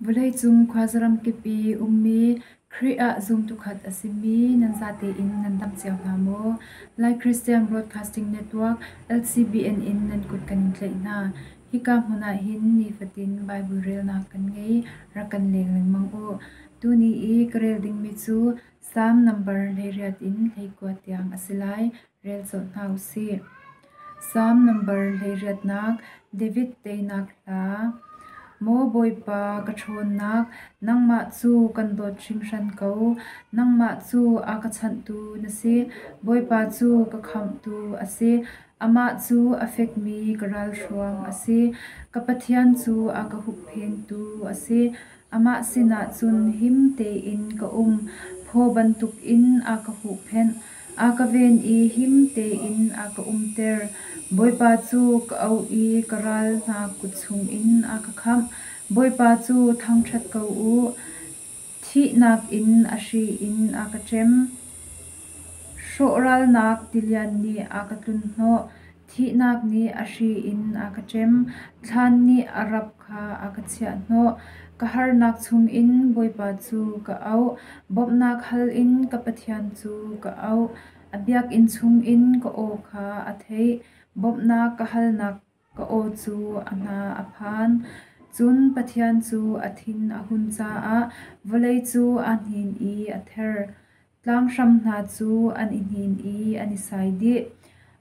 Vawleicung khuazaram kip i ummi Khrih ah zumtu khat a simi nan zate in nan dam cio hna maw? Lai Christian Broadcasting Network LCBN in nan kut kan in tlaih hna. Hika hmun ah hin nifatin Baibal relnak kan ngei, rak kan leng lengmang u. Tuni i ka rel dingmi cu Salm nambar 18 in 19 tiang a si lai. Rel colh hna u sih. Salm nambar 18nak David teinak hla. Maw Bawipa ka ṭhawnnak, nangmah cu kan dawt hringhran ko. Nangmah cu a ka chanhtu na si. Bawipa cu ka khamhtu a si. Amah cu a fekmi ka ralhruang a si. Ka Pathian cu a ka hupphengtu a si. Amah sinah cun him tein ka um. Phaw bantukin a ka huhphenh. A ka ven i him tein a ka umter. Bawipa cu ka auh i ka ral hna kut chungin a ka khamh. Bawipa cu thangṭhat ko u. Thihnak in a hri in a ka ṭem. Hrawhralnak tilian nih a ka tlunhnawh. Thihnak nih a hri in a ka ṭem. Thlan nih a rap kha a ka chiahhnawh. Ka harnak chungin Bawipa cu ka auh. Bawmhnak hal in ka Pathian cu ka auh. A biakinn chungin ka aw kha a theih. Bawmhnak ka halnak ka aw cu a hna a phan. Cun Pathian cu a thin a hun caah vawlei cu aa hnin i a ther. Tlanghram hna cu an i hnin i an i sai dih.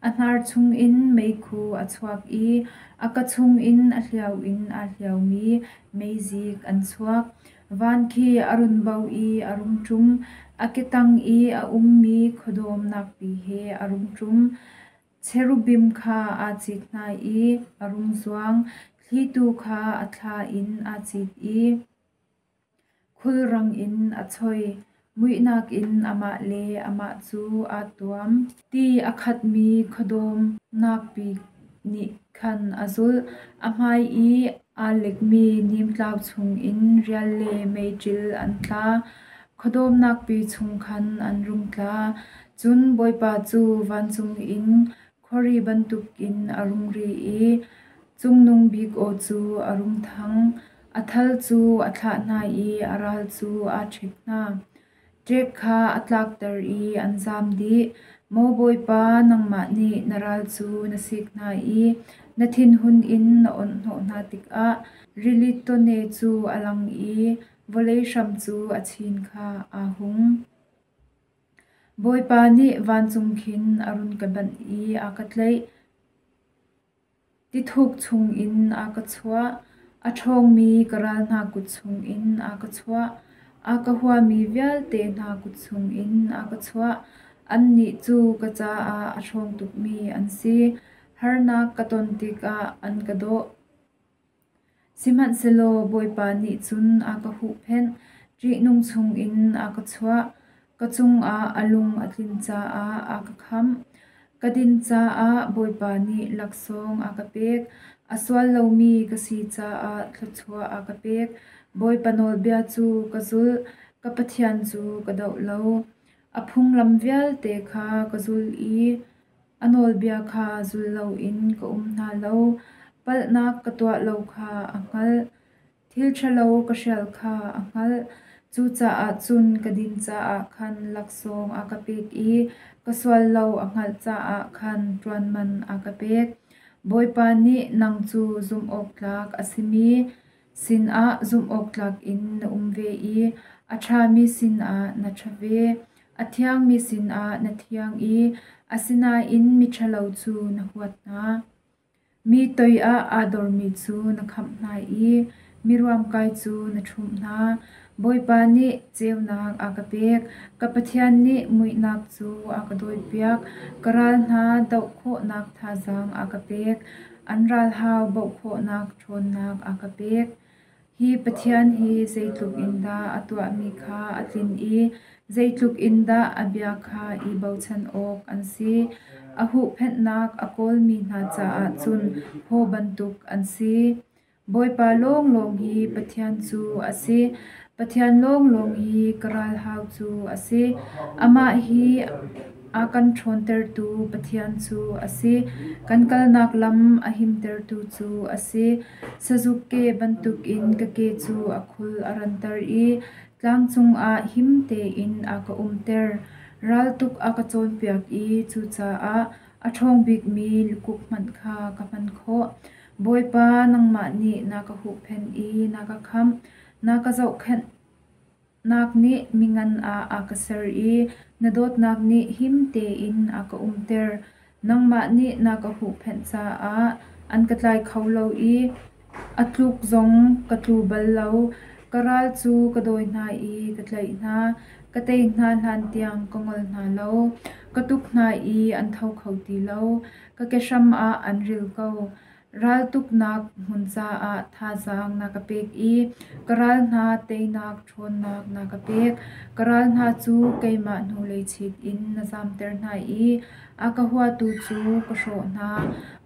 A hnar chungin meikhu a chuak i a ka chungin a hliau in aa hliaumi meizik an chuak. Van khi a run bo i a rung ṭum, a ketang i a ummi khuadawm nakpi he a rung ṭum. Cherubim kha aa cit hna i a rung zuang, thlitu kha a thla in aa cit i khulrang in a choi. Muihnak in amah le amah cu aa tuam. Ti a khatmi khuadawm nakpi nih khan a zulh. A hmai i aa lekmi nimtlau chungin rial le meiṭil an tla. Khuadawm nakpi chung khan an rung tla. Cun Bawipa cu vancung in khuari bantukin a rung ri i Cungnung Bik aw cu a rung thang. A thal cu a thlah hna i a ral cu aa ṭhek hna. Ṭek kha a tlakter i an zam dih. Maw Bawipa, nangmah nih na ral cu na sik hna i na thinhun in na awnhhnawh hna tikah rili tawne cu a lang i vawlei hram cu a chin kha aa hung. Bawipa nih vancung khin a run ka banh i a ka tlaih. Tithuk chungin a ka chuah, a ṭhawngmi ka ral hna kut chungin a ka chuah, a ka huami vialte hna kut chungin a ka chuah. Annih cu ka caah a ṭhawng tukmi an si, harnak ka ton tikah an ka dawh. Sihmanhsehlaw Bawipa nih cun a ka huhphenh, ṭihnung chungin a ka chuah, ka cungah a lung a tlin caah a ka khamh. Ka din caah Bawipa nih laksawng a ka pek, a sual lomi ka si caah thluachuah a ka pek. Bawipa nawlbia cu ka zulh, ka Pathian cu ka doh lo. A phunglam vialte kha ka zul i A nawlbia kha zul loin ka um hna lo. Palhnak ka tuah lo kha a hngalh. Thil ṭhalo ka hrial kha a hngalh. Cucaah cun ka din caah khan laksawng a ka pek i ka sual lo a hngalh caah khan ṭuan man a ka pek. Bawipa nih nang cu zumhawktlak a simi sinah zumhawktlak in na um ve i a ṭhami sinah na ṭha ve. A thiangmi sinah na thiang i asinain miṭhalo cu na huat hna. Mi toiah aa dormi cu na khamh hna i mi ruamkai cu na ṭhumh hna. Bawipa nih ceunak a ka pek, ka Pathian nih muihnak cu a ka dawipiak. Ka ral hna doh khawhnak thazaang a ka pek, an ralhau baoh khawhnak ṭhawnnak a ka pek. Hi Pathian hi zeitluk in dah a tuahmi kha a tlin i zeitluk in dah a bia kha i bochan awk an si. A huhphenhnak a kawlmi hna caah cun phaw bantuk an si. Bawipa lawnglawng hi Pathian cu a si. Pathian lawnglawng hi ka ralhau cu a si. Amah hi. A kan ṭhawntertu Pathian cu a si. Kan kalnak lam a himtertu cu a si. Sazuk ke bantukin ka ke cu a khul a ranter i tlang cungah him tein a ka umter. Raltuk a ka cawnpiak i cucaah a ṭhawng bikmi lukuk hmanh kha ka hman khawh. Bawipa, nangmah nih na ka huhphenh i na ka khamh, na ka zohkhenhnak nih mingan ah a ka ser i na dawtnak nih him tein a ka umter. Nangmah nih na ka huhphenh caah an ka tlai kho lo i a tluk zong ka tlu bal lo. Ka ral cu ka dawi hna i ka tlaih hna, ka tei hna hlantiang ka ngol hna lo. Ka tuk hna i an tho kho ti lo, ka kehram ah an ril ko. Raltuknak hmun caah thazaang na ka pek i ka ral hna teinak ṭhawnnak na ka pek. Ka ral hna cu keimah hnulei chit in na zamter hna i a ka huatu cu ka hrawh hna.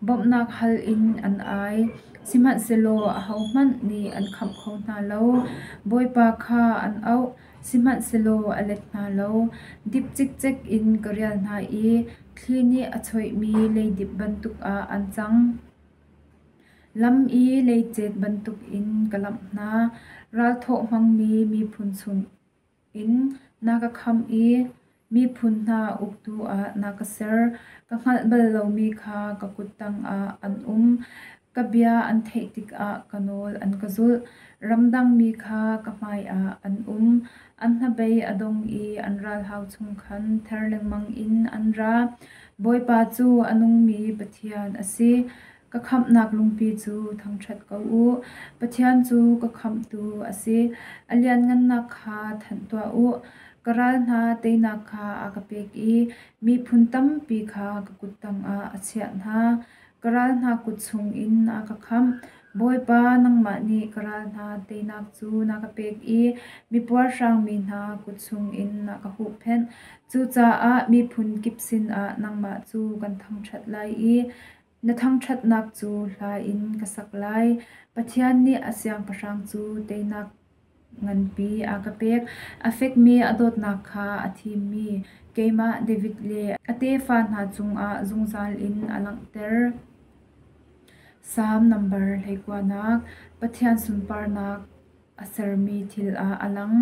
Bawmhnak hal in an ai, sihmanhsehlaw ahohmanh nih an khamh kho hna lo. Bawipa kha an auh, sihmanhsehlaw a let hna lo. Dip cikcek in ka rial hna i thli nih a choihmi leidip bantuk ah an cang. Lam i leicet bantukin ka lamh hna. Ralthawh hmangmi miphun chungin na ka khamh i miphun hna uktu ah na ka ser. Ka hngalh bal lomi kha ka kut tangah an um. Ka bia an theih tikah ka nawl an ka zulh. Ramdangmi kha ka hmaiah an um. An hnabei a dong i an ralhau chung khan ther lengmang in an ra. Bawipa cu a nungmi Pathian a si. Ka khamhnak lungpi cu thangṭhat ko u. Pathian cu ka khamhtu a si. A lianhngannak kha thanh tuah u. Ka ral hna teinak kha a ka pek i miphun tampi kha ka kut tangah a chiah hna. Ka ral hna kut chungin a ka khamh. Bawipa, nangmah nih ka ral hna teinak cu na ka pek i mipuarhrangmi hna kut chungin na ka huhphenh. Cucaah miphun kip sinah nangmah cu kan thangṭhat lai i na thangṭhatnak cu hla in ka sak lai. Pathian nih a siangpahrang cu teinak nganpi a ka pek. A fekmi a dawtnak kha a thimmi keimah David le a tefa hna cungah zungzal in a langhter. Salm nambar 29nak Pathian sunparnak a sermi thil ah a lang.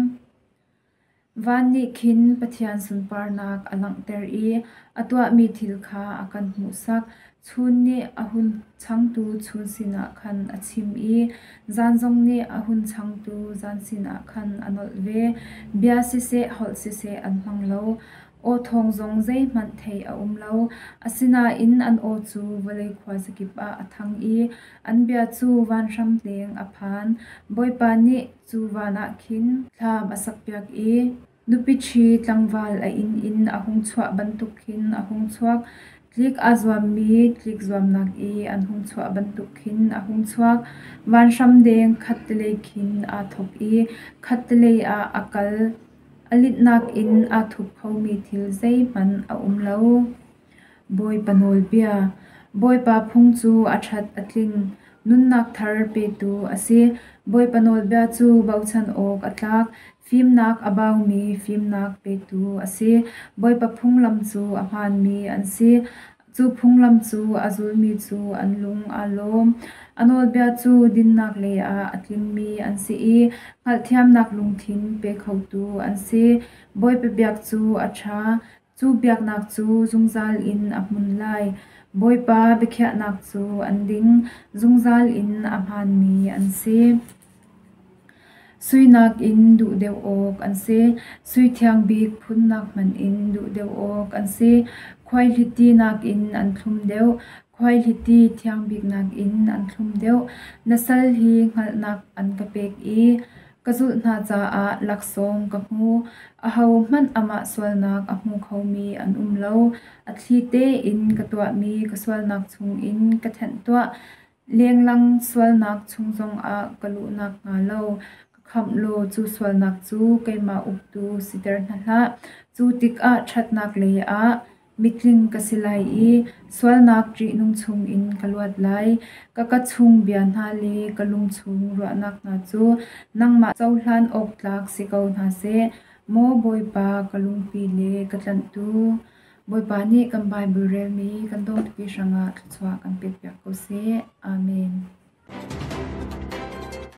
Van nih khin Pathian sunparnak a langhter i a tuahmi thil kha a kan hmuhsak. Chun nih a hun changtu chun sinah khan a chim i zan zong nih a hun changtu zan sinah khan a nolh ve. Bia siseh, holh siseh an hmang lo. Aw thawng zong zeihmanh theih a um lo. Asinain an aw cu vawlei khuazakip ah a thang i an bia cu vanhram leng a phan. Bawipa nih cu van ah khin thlam a sakpiak i nupi ṭhi tlangval a inn in a hung chuah bantuk khin a hung chuak. Tlik aa zuammi tlik zuamnak i an hung chuah bantuk khin a hung chuak. Vanhram deng khattelei khin aa thawk i khattelei ah a kal. A linhnak in aa thup khomi thil zeihmanh a um lo. Bawipa nawlbia. Bawipa phung cu a ṭhat a tling, nunnak thar petu a si. Bawipa nawlbia cu bochan awk a tlak, fimnak a baumi fimnak petu a si. Bawipa phunglam cu a hmaanmi an si. Cu phunglam cu a zulmi cu an lung aa lawm. A nawlbia cu dinnak lei ah a tlingmi an si i hngalhthiamnak lungthin pe khotu an si. Bawipa biak cu a ṭha, cu biaknak cu zungzal in a hmun lai. Bawipa biakhiahnak cu an ding, zungzal in a hmaanmi an si. Sui nakin duh deuh awk an si. Sui thiang bik phunnak hmanh in duh deuh awk an si. Khuaihliti nakin an thlum deuh. Khuaihliti thiang bik nakin an thlum deuh. Na sal hi hngalhnak an ka pek i ka zulh hna caah laksawng ka hmu. Ahohmanh amah sualnak a hmu khomi an um lo. A thli tein ka tuahmi ka sualnak chungin ka thenh tuah. Lenglang sualnak chung zongah ka luh nakhnga lo ka khamh law cu sualnak cu keimah uktu siter hna hlah. Cu tikah ṭhatnak lei ah mitling ka si lai i sualnak ṭihnung chungin ka luat lai. Ka ka chung bia hna le ka lung chung ruahnak hna cu nangmah cohlan awk tlak si ko hna seh. Maw Bawipa, ka lungpi le ka tlanhtu. Bawipa nih kan Baibal relmi kan dawngpipi hrangah thluachuah kan pekpiak ko seh. Amen.